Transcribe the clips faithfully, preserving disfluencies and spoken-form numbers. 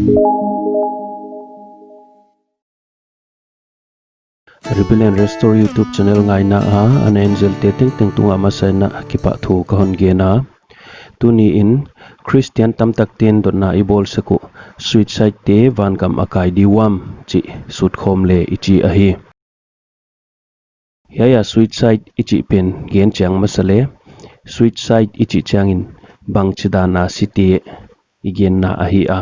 Rebuild and Restore YouTube channel ngaina a ana en zelte tengteng tungah masa in kipahthu ka hon gen a. Tuni in Christian tamtakte'n dotna i bawl sek uh, suicide te vangam a kai diuam chih sut khawm le i chi ahi. Hiai a suicide i chih pen gen chiang masa le, suicide i chih chiangin bangchidan a site i genna ahi a.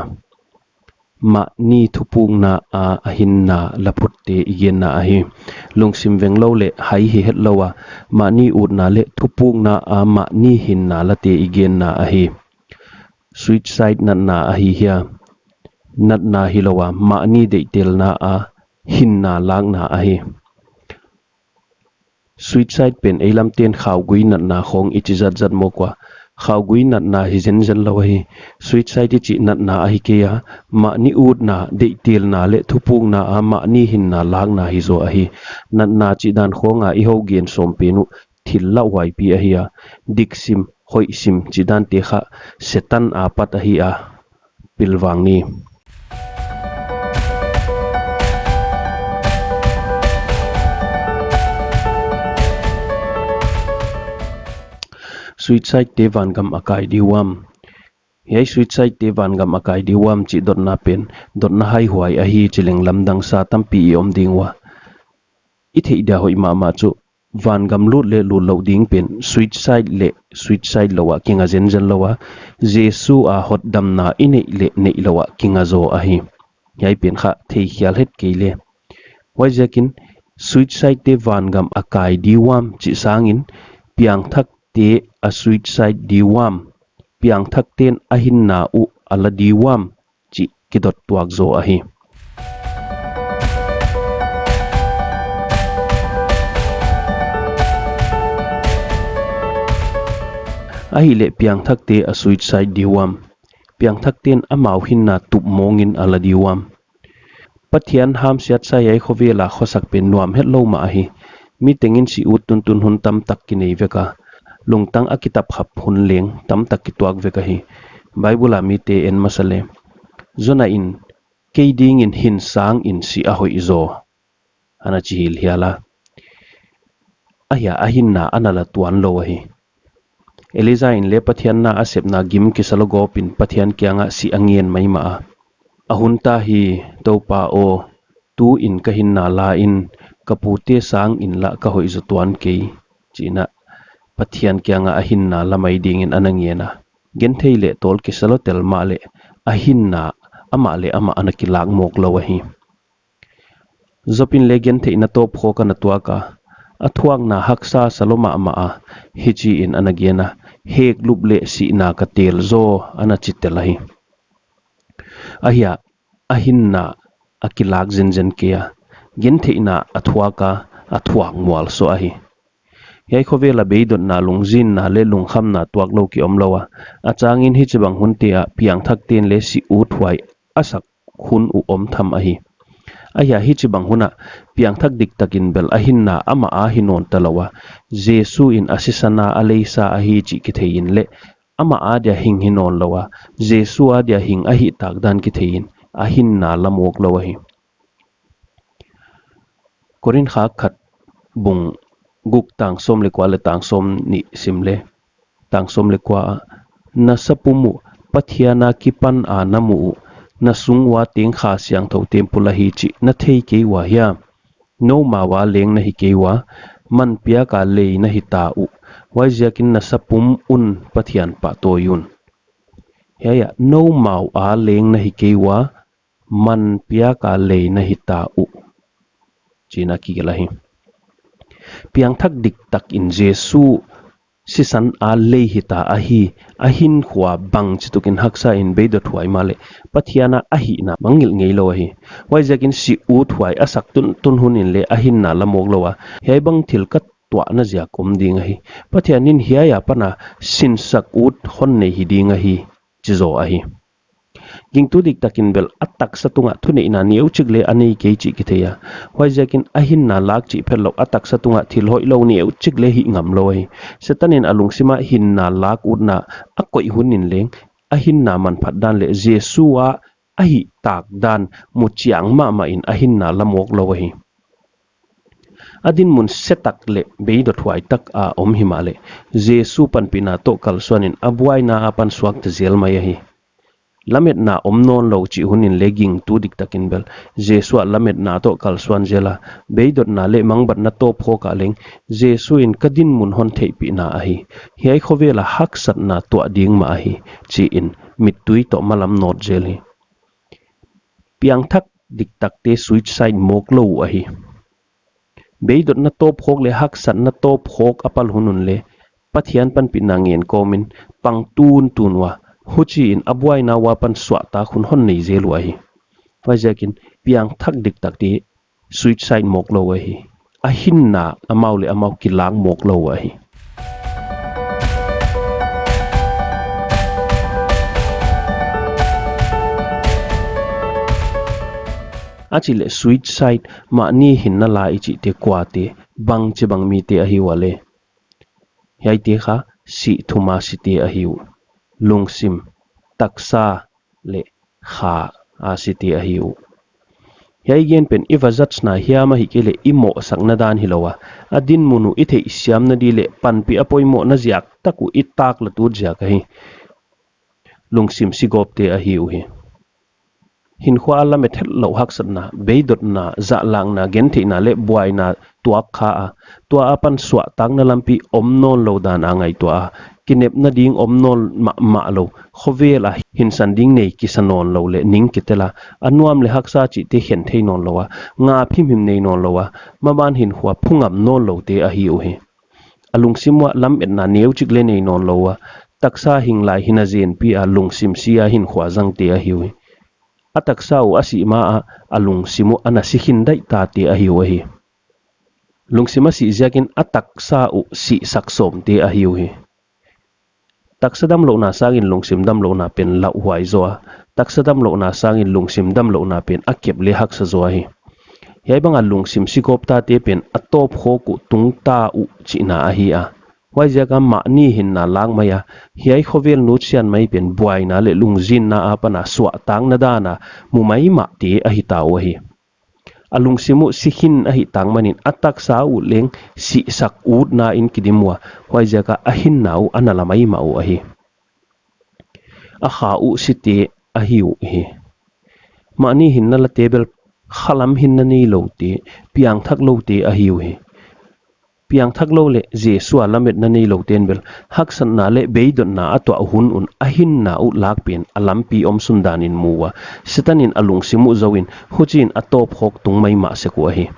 Mahni thupukna a, a hinna la phutte i genna ahi. Lungsim venglou le hai hi hetlou a, mahni utna le thupukna a mahni hinna late i genna ahi. Suicide natna ahi hia? Natna hilou a, mahni deihtelna a hinna lakna ahi. Suicide pen ei lamte'n khaugui natna khawng i chi zatzat mawk ua. Khaugui natna hi zenzen lou ahi. Suicide i chih natna ahi kei a, mahni utna, deihtelna le thupukna a mahni hinna lakna hi zaw ahi. Natna chih dan khawng a i hon gen sawm pen uh thil lauhuaipi ahi a. Diksim, hoihsim chih dante kha Setan apat ahi a. Pilvang ni. Suicide te vangam a kai diuam. Hiai suicide te vangam a kai diuam chih dotna pen dotna haihuai ahi chi leng lamdang sa tampi i om ding ua. I theih dia hoih mahmah chu vangam lut le lut louh ding pen suicide le suicide lou a kinga zenzen lou a, Jesu a hotdamna i neih le neih lou a kinga zaw ahi. Hiai pen kha theikhial het kei le. Huaiziakin suicide te vangam a kai diuam chih sangin piangthakte a suicide diuam, piangthakte'n a hinna uh a la diuam chih kidot tuak zaw ahi. Ahihleh piangthakte a suicide diuam, piangthakte'n amau hinna tup mawngin a la diuam. Pathian hamsiatsa hiai khovel a khosak pen nuam hetlou mah ahi. Mi tengin si ut tuntun hun tamtak kinei vek a, lungtang a kitapkhap hun leng tamtak kituak vek ahi. Bible a mite en masa le, Jona in, "Kei dingin hin sangin si a hoih zaw," ana chi hilhial a. Ahia a hinna ana la tuan lou ahi. Elija in le Pathian na a sepna gim kisa lou gawpin Pathian kiangah si a ngen maimah a. "A hun ta hi, Toupa aw, tuin ka hinna la in, ka pute sangin lah ka hoih zaw tuan kei," chi'n a Pathian kiangah a hinna la mai dingin ana ngen a. Genthei le tawl kisa lou tel mahleh a hinna amah le amah ana kilak mawk lou ahi. Job in le gentheihna tawpkhawk ana tuak a, a thuakna haksa sa lou mahmah a, hichiin ana gen a, "Heklup le sihna ka tel zaw," ana chi tel ahi. Ahia a hinna a kilak zenzen kei a, gentheihna a thuak a, a thuak mual suah ahi. Hiai khovel a beidotna, lungzinna le lungkhamna tuak lou ki om lou a, a changin hichibang hunte ah piangthakte'n le si uthuai a sak hun uh om tham ahi. Ahia hichibang hun ah piangthak diktakin bel a hinna amah a hi nawn ta lou a, Jesu in a sisan a a leisa ahi chih kithei in le amah adia hing hi nawn lou a, Jesu adia hing ahih tak dan kithei in a hinna la mawk lou ahi. Korinth khat bung guk tang sawm le kua le tang sawm nih sim le, tang sawm le kua ah, "Na sapum uh Pathian akipan a na muh uh, na sung ua teng Kha Siangthou temple ahi chih na thei kei ua hia? Noumau a leng na hi kei ua, man piak a lei na hita uh. Huaiziakin na sapum un Pathian pahtawi un." Hiai ah, "Noumau a leng na hi kei ua, man piak a lei na hita uh," chi'n a kigelh ahi. Piangthak diktakin Jesu sisan a lei hita ahi, a hinkhua bangchituk in haksa in beidot huai mahleh Pathian a ahihna mangngilh ngeilou ahi. Huaiziakin si uthuai a sak tuntun hun in le a hinna la mawk lou a, hiai bang thil ka tuahna ziak om ding ahi. Pathian in hiai apan a sinsak ut hon nei hi ding ahi, chi zaw ahi. Gingtu diktakin bel a taksa tungah thuneihna neuchik le a nei kei chih kithei a. Huaiziakin a hinna lak chih phetlou a taksa tungah thil hoihlou neuchik le hih ngam lou ahi. Setan in a lungsim ah hinna lak utna a koih hun in leng a hinna manphat dan le Jesu a ahih tak dan mu chiang mahmah in a hinna la mawk lou ahi. A dinmun se tak leh beidot huai tak a om himahleh, Jesu panpihna toh kalsuan in a buaina apan suakta zel mai ahi. Lametna om nawnlou chih hun in leng gingtu diktak in bel, Jesu a lametna toh kalsuan zel a, beidotna leh mangbatna tawpkhawk ah leng, Jesu in ka dinmun hon theihpihna ahi. Hiai khovel a haksatna tuah ding mah ahi, chi in mittui toh malam nawt zel hi. Piangthak diktakte suicide mawk lou uh ahi. Beidotna tawpkhawk leh haksatna tawpkhawk a pal hun un leng, Pathian panpihna ngen kawm in pang tuntun ua, huchi in a buaina ua pan suahtak hun hon nei zel uh ahi. Huaiziakin piangthak diktakte suicide mawk lou uh ahi. A hinna amau leh amau kilang mawk lou uh ahi. A chih leh suicide, mahni hinna la i chihte kuate, bangchibang mite ahi ua leh? Hiaite kha sih thum a site ahi uh. Lungsim, taksa leh kha a site ahi uh. Hiai gen pen i va judge na hiam ahihkeileh i mohsakna dan hilou a, a dinmun uh i theihsiamna di leh panpih a poimohna ziak tak uh i taklat ut ziak ahi. Lungsim sigawpte ahi uhi. Hinkhua a lamet hetlouh haksatna, beidotna, zahlakna, gentheihna leh buaina tuak kha a, tua apan suahtakna lampi om nawnlou dan a ngaihtuah a, kinepna ding om nawn mahmah lou, khovel a hinsan ding nei kisa nawnlou leh ning kitel a, a nuam leh haksa chihte khen thei nawnlou a, ngap himhim nei nawnlou a, maban hinkhua phungam nawnloute ahi uhi. A lungsim uah lametna neuchik leng nei nawnlou a, taksa hing lai hi na zenpi a lungsim si a hinkhua zangte ahi uhi. A taksa uh a sih ma a, a lungsim uh ana si khin daih tate ahi uhi. Lungsim a sih ziakin a taksa uh sihsak sawmte ahi uhi. Taksa damlouhna sangin lungsim damlouhna pen lauhuai zaw a, taksa damlouhna sangin lungsim damlouhna pen a kep leh haksa zaw ahi. Hiai bang a lungsim sigawp tate pen a tawpkhawk uh tungta uh chihna ahi a. Huaiziak a mahni hinna lang mai a, hiai khovel nutsiat mai pen buaina leh lungzinna apan a suahtakna dan a mu maimahte ahi ta uh ahi. A lungsim uh si khin ahih tak manin a taksa uh leng sihsak utna in kidim ua, huaiziak a a hinna uh ana la maimah uh ahi. A kha uh site ahi uhi. Mahni hinna late bel khalam hinna neiloute, piangthak loute ahi uhi. Piangthak lou leh Jesu a lametna neiloute'n bel haksatna leh beidotna a tuah hun un a hinna uh lak pen a lampi omsun dan in mu ua, Setan in a lungsim uh zou in huchiin a tawpkhawk tung maimah sek uh ahi.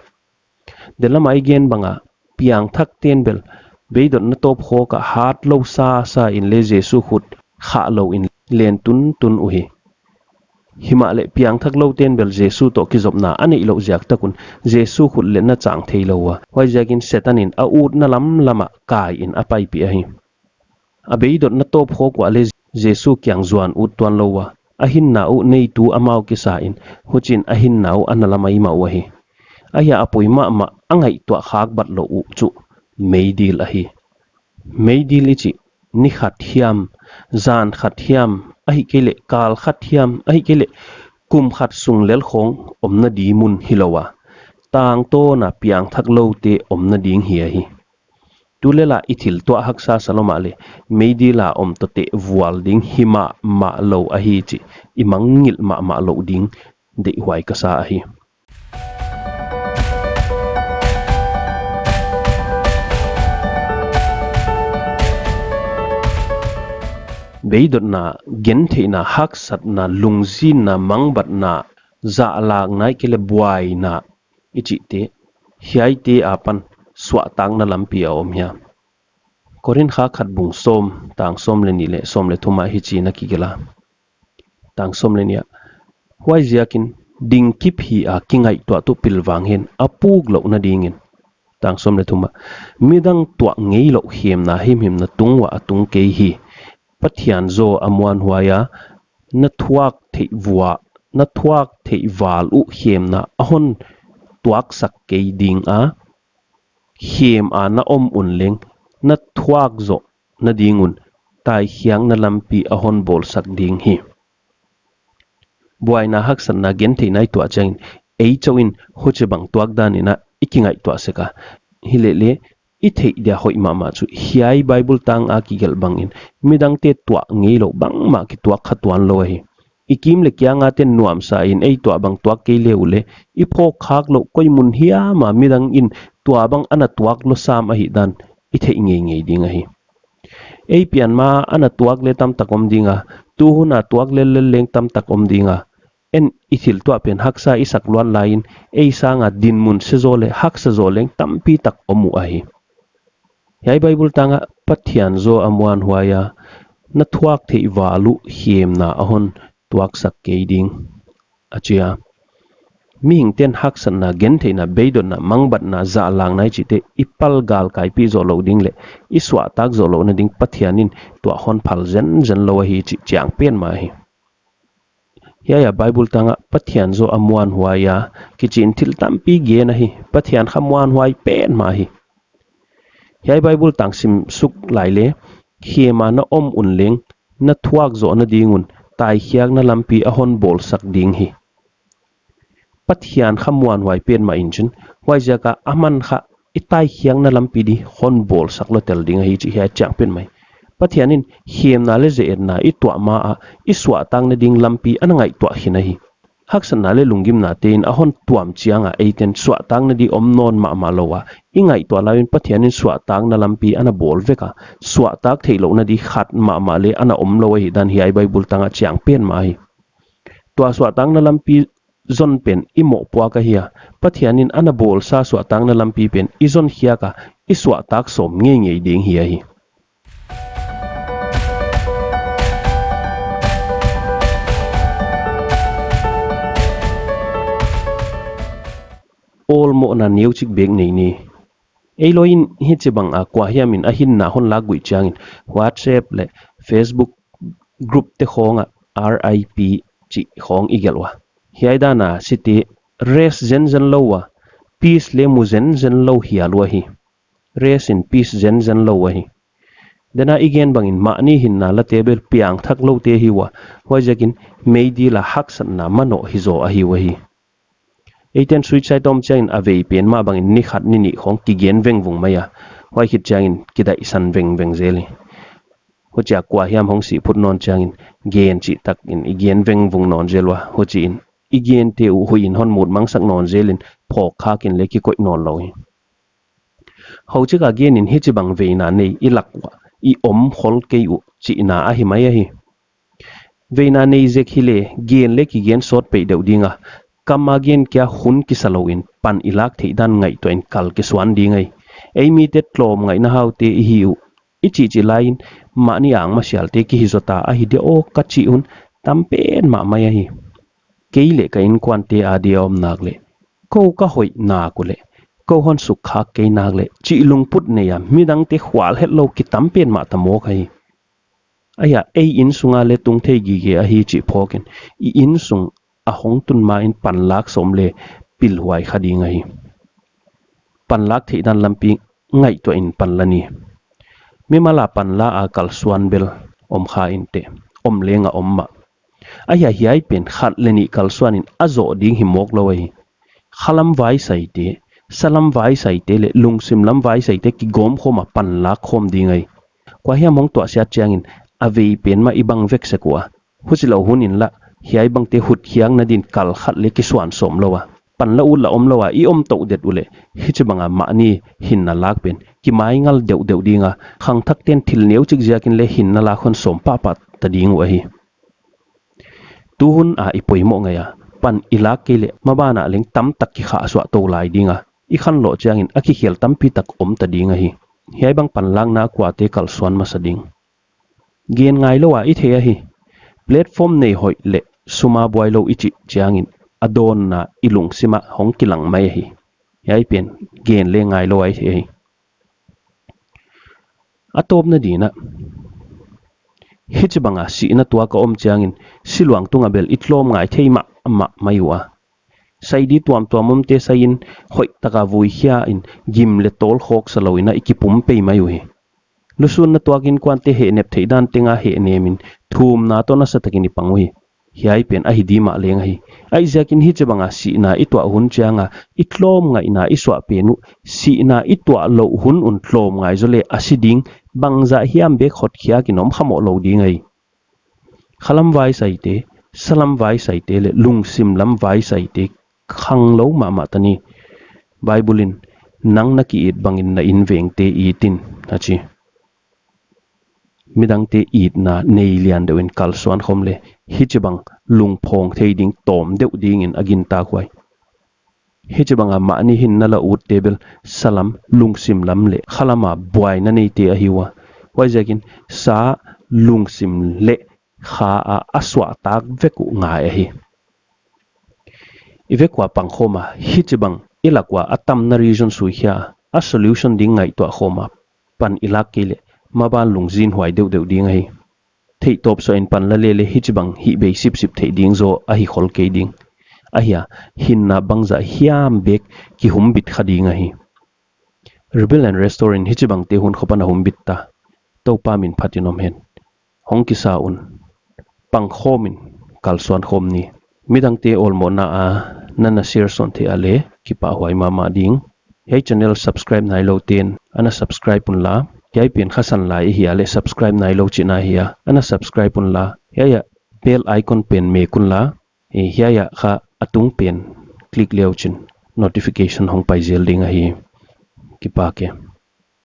Delam a i gen bang a, piangthakte'n bel beidotna tawpkhawk a hatlou sasa in leng Jesu khut khahlou in len tuntun uhi. Himahleh piangthak loute'n bel Jesu toh kizopna a neihlouh ziak tak un Jesu khut leh na chang theilou ua, huaiziakin Setan in a utna lamlam a kai in a paipih ahi. A beidotna tawpkhawk uah leng Jesu kiang zuan ut tuanlou ua, a hinna uh neitu amau kisa in, huchiin a hinna uh ana la maimah uh ahi. Ahia a poi mahmah a ngaihtuah khak batlouh uh chu meidil ahi. Meidil i chih ni khat hiam, zan khat hiam, ahihkeileh kal khat hiam, ahihkeileh kum khat sung lel khawng omna di mun hilou a, tangtawn a piangthak loute omna ding hi ahi. Tulel a i thil tuah haksa sa lou mahleh, meidil a om toh teh vual ding hi mahmah lou ahi chih i mangngilh mahmah louh ding deihhuai ka sa ahi. Beidotna, gentheihna, haksatna, lungzinna, mangbatna, zahlakna, ahihkeileh buaina i chihte, hiaite apan suahtakna lampi a om hia? Korinth kha khat bung sawm, tang sawm leh nih leh sawm leh thum ah hichiin a kigelh a. Tang sawm leh nih ah, huaiziakin dingkip hi a kingaihtuah tuh pilvang hen, a puk louhna dingin. Tang sawm leh thum ah, midang tuah ngeilouh khemna himhim na tung uah a tung kei hi. Pathian zaw a muanhuai a, na thuak theih vua, na thuak theih val uh khemna a hon tuaksak kei ding a, khem a na om un leng na thuak zoh na ding un taikhiakna lampi a hon bawlsak ding hi. buaina haksatna gentheihna i tuah chiangin ei chauh in huchibang tuak dan in a i kingaihtuah sek a. Hileh leh i theih dia hoih mahmah chu hiai Bible tang a kigelh bangin midangte tuah ngeilouh bangmah kituak kha tuan lou ahi. I kim leh kiang a ten nuamsa in ei tuah bang tuak kei le uleh i phawk khak louh koi mun hiam a midang in tua bang ana tuak lou sam ahihdan i theih ngeingei ding ahi. Ei pian ma ana tuak le tamtak om ding a, tuhun a tuak lellel leng tamtak om ding a. En i thil tuah pen haksa i sak luat lai in ei sang a dinmun se zaw leh haksa zaw leng tampi tak om uh ahi. Hiai Bible tang ah Pathian zaw a muanhuai a, na thuak theih val uh hemna a hon tuaksak kei ding, a chi a. Mihingte'n haksatna, gentheihna, beidonna, mangbatna, zahlakna i chihte i pal galkaipih zoh louh ding leh i suahtak zoh louhna ding Pathian in tua hon phal zenzen lou ahi chih chiang pen mah hi. Hiai a Bible tang ah Pathian zaw a muanhuai a kichi in thil tampi gen ahi. Pathian kha muanhuai pen mah hi. Hiai Bible tang sim suk lai leh hemna om un leng na thuak zohna ding un taikhiakna lampi a hon bawlsak ding hi. Pathian kha muanhuai pen mah in chin, huaiziak a aman kha i taikhiakna lampi di hon bawlsak lou tel ding ahi chih hiai chiang pen mah hi. Pathian in hemna leh zeetna i tuah ma a i suahtakna ding lampi ana ngaihtuah khin ahi. Haksatna leh lunggimnate in a hon tuam chiang a eite'n suahtakna di om nawn mahmah lou a i ngaihtuah lai un Pathian in suahtakna lampi ana bawl vek a, suahtak theihlouhna di khat mahmah leh ana om lou ahihdan hiai Bible tang ah chiang pen mah hi. Tua suahtakna lampi zon pen i mohpuak ahi a, Pathian in ana bawlsa suahtakna lampi pen i zon khiak a i suahtak sawm ngeingei ding hi ahi. Awlmohna neuchik bek nei ni. Ei lou in hichibang a kuahiam in a hinna hon lak guih chiangin WhatsApp leh Facebook group te khawng ah R I P chih khawng i gelh ua. Hiai dan a site rest zenzen lou a, peace leh mu zenzen lou hial uh ahi. Rest in peace zenzen lou ahi. Dena i gen bangin mahni hinna late bel piangthak loute hi ua, huaiziakin meidil a haksatna manoh hi zaw ahi uh ahi. Eite'n suicide om chiangin a vei pen mah bangin ni khat ni nih khawng kigen vengvung mai a, huai khit chiangin kidaihsan vengveng zel hi. Huchia kuahiam hong sih phut nawn chiangin gen chih tak in i gen vengvung nawn zel ua, huchiin i gente uh huih in hon mut mangsak nawn zel in phawk khak in leh kikoih nawn lou hi. Huchik a gen in hichibang veina nei i lak ua i om khol kei uh chihna ahi mai ahi. Veina nei zek hileh gen leh kigen sawt peih deuh ding a, kam a gen kia hun kisa lou in pan i lak theih dan ngaihtuah in kal kisuan ding ahi. Ei mite tlawmngaihna haute i hi uh i chihchih lai in mahni ang masialte kihi zaw ta ahi dia aw ka chih hun tam pen mah mai ahi. Kei leh ka inkuante a dia om nak leh, kou ka hoih nak uleh, kou hon sukkhak kei nak leh chih lungput nei a midangte khual hetlou kitam pen mah ta mawk ahi. Ahi a, ei innsung a leh tung thei gige ahi chih phawk in i innsung a hong tun ma in panlak sawm leh pilhuai kha ding ahi. Panlak theih dan lampi ngaihtuah in pan la ni. Mimal a panla a kalsuan bel om kha inteh, om leng a om mah. Ahi a, hiai pen khat leh nih kalsuan in a zoh ding hi mawk lou ahi. Khalam vaisaite, salam vaisaite leh lungsim lam vaisaite kigawm khawm a panlak khawm ding ahi. Kuahiam hong tuahsiat chiangin a vei pen mah i bang vek sek ua. Huchilou hun in lah hiai bangte hutkhiakna din kal khat leh kisuan sawm lou a, pan la ut la om lou a i om touh det uleh, hichibang a mahni hinna lak pen kimaingal deuhdeuh ding a, khangthakte'n thil neuchik ziakin leh hinna lak hon sawm pahpah ta ding uh ahi. Tuhun a i poimoh ngai a, pan i lak kei leh maban ah leng tamtak kikhahsuah tou lai ding a, i khanlouh chiangin a kikhial tampi tak om ta ding ahi. Hiai bang panlakna kuate kalsuan masa ding. Gen ngailou a i thei ahi. Platform nei hoih leh sum a buai lou i chih chiangin a dawnna i lungsim ah hong kilang mai ahi. Hiai pen gen leh ngailou a i thei ahi. A tawpna din ah, hichibang a sihna tuak a om chiangin siluang tung a bel i tlawm ngai thei mahmah mai ua. Sai di tuamtuam omte sai in hoihtak a vui khia in gim leh tawl khawksa lou in a i kipum pei mai uhi. Lusunna tuak inkuante hehnep theih dan teng a hehnem in thumna toh nasatak in i pang uhi. hiai pen ahi di mah leng ahi. Ahi ziakin hichibang a sihna i tuah hun chiang a i tlawmngaihna i suah pen uh, sihna i tuah louh hun un tlawmngai zaw leh a si ding, bangzah hiam bek hotkhiak in om kha mawh lou ding ahi. Khalam vaisaite, salam vaisaite leh lungsim lam vaisaite khanglou mahmah ta ni. Bible in, "Nang na ki-it bangin na invengte it in," a chi. Midangte itna nei lian deuh in kalsuan khawm leh hichibang lungphawng thei ding tawm deuh dingin a gintak huai. Hichibang a mahni hinna la utte bel salam, lungsim lam leh khalam a buaina neite ahi ua. Huaiziakin sa, lungsim leh kha a a suahtak vek uh ngai ahi. I vek ua pangkhawm a hichibang i lak ua a tamna reason suikhia a, solution ding ngaihtuah khawm a pan i lak kei leh maban lungzinhuai deuhdeuh ding ahi. Theihtawp suah in pan la leh leh hichibang hih bei sipsip theih ding zaw ahi khol kei ding. Ahia, hinna bangzah hiam bek kihumbit kha ding ahi. Rebuild and Restore in hichibangte hun khop ana humbit ta. Toupa min phatin om hen. Hong kisa un, pangkhawm in kalsuan khawm ni. Midangte awlmohna a na na share sawn theih a leh kipahhuai mahmah ding. Hiai channel subscribe nailoute'n ana subscribe unla. Hiai pen khasan lai i hih a leh subscribe nailou chihna hi a, ana subscribe unla. Hiai a bell icon pen mek unla. Eh, hiai a kha a tung pen click le uchin notification hong pai zel ding ahi. Kipak e.